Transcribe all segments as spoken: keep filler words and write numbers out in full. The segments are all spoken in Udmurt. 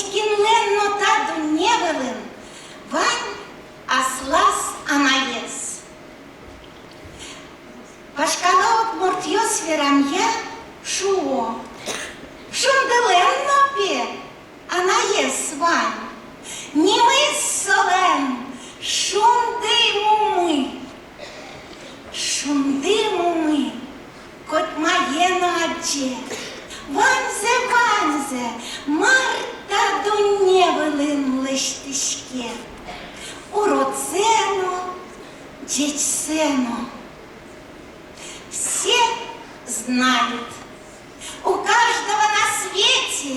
Кинлэн но та дунне вылын вань аслаз анаез. Вашкала удмуртъёс верамъя шуо: «Шундылэн но, пе, анаез вань. Нимыз солэн Шунды мумы». Шунды мумы котьмае но адӟе. Ваньзэ, ваньзэ, мар та дунне вылын лэсьтӥське. Уродзэ но, ӟечзэ но. Все знают, у каждого на свете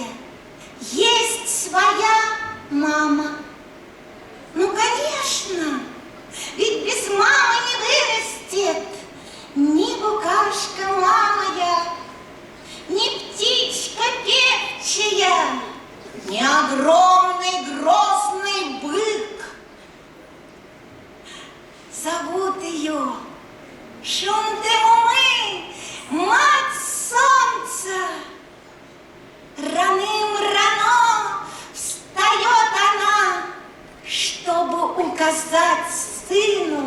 есть своя мама. Ну, конечно, ведь без мамы не вырастет ни букашка мамая, ни птичка певчая, ни огромный грозный бык. Зовут её Шунды мумы, мать солнца. Раным-рано встаёт она, чтобы указать сыну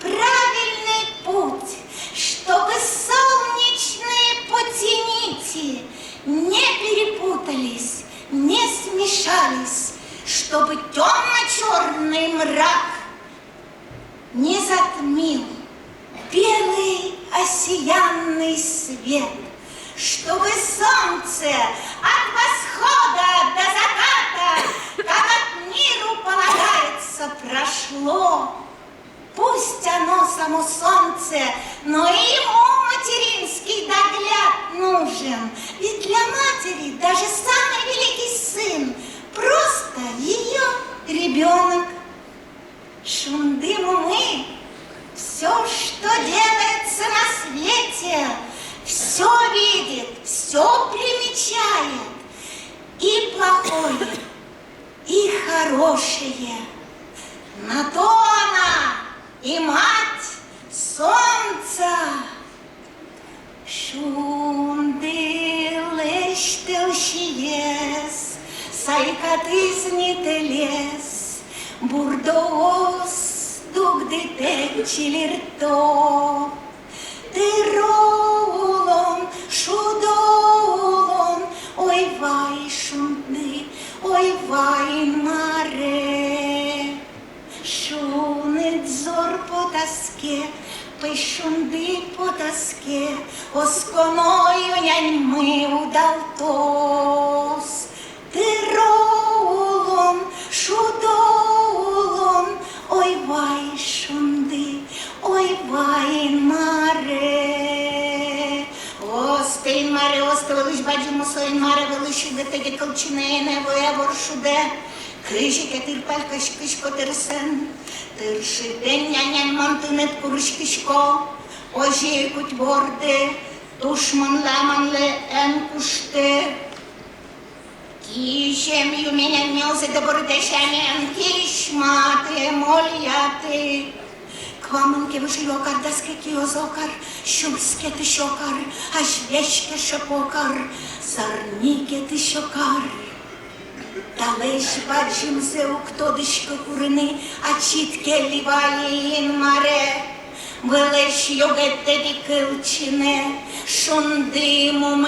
правильный путь, чтобы солнечные пути нити не перепутались, не смешались, чтобы тёмно-чёрный мрак не затмил белый осиянный свет, чтобы солнце от восхода до заката, как от миру полагается, прошло. Пусть оно само солнце, но и ему материнский догляд нужен. Ведь для матери даже самый великий сын просто её ребёнок. Шунды мумы всё, что делается на свете, всё видит, всё примечает, и плохое, и хорошее. На то она и мать солнца. Шунды лэсьтэлсиез сайкатӥз ни тэлез, бурдоос дугдытэк чилирто. Тыро улон, шудо улон, ой, вай, Шунды, ой, вай, Инмаре. Шуныт зор потаске, пӧсь Шунды потаске, осконо ю няньмы удалтоз. Тыро улон, шудо улон, ой, вай, Шунды, ой, вай, Инмаре. Осты, Инмаре, осты, вылысь бадӟым мусо Инмаре, вылысь ыгытэ ке кылчинэ, эн ӧвӧл-а вор шудэ? Кызьы ке тыр палькаськисько тырысэн, тыр шыдэн нянь-нянь мон тыныд курыськисько, озьы ик уть борды, тушмонлы-аманлы эн кушты. Кизем юме няньме озьы дыр борды сямен, кисьматы, мольяты. Куамын ке выжы ё кар, дас ке киоз о кар, сюрс ке тысь о кар, азьвесь ке шеп о кар, зарни ке тысь о кар. Талэсь бадӟымзэ уг тодӥськы курыны, ачид ке либае, Инмаре, вылысь югыт тӥ кылчинэ, Шунды мумы.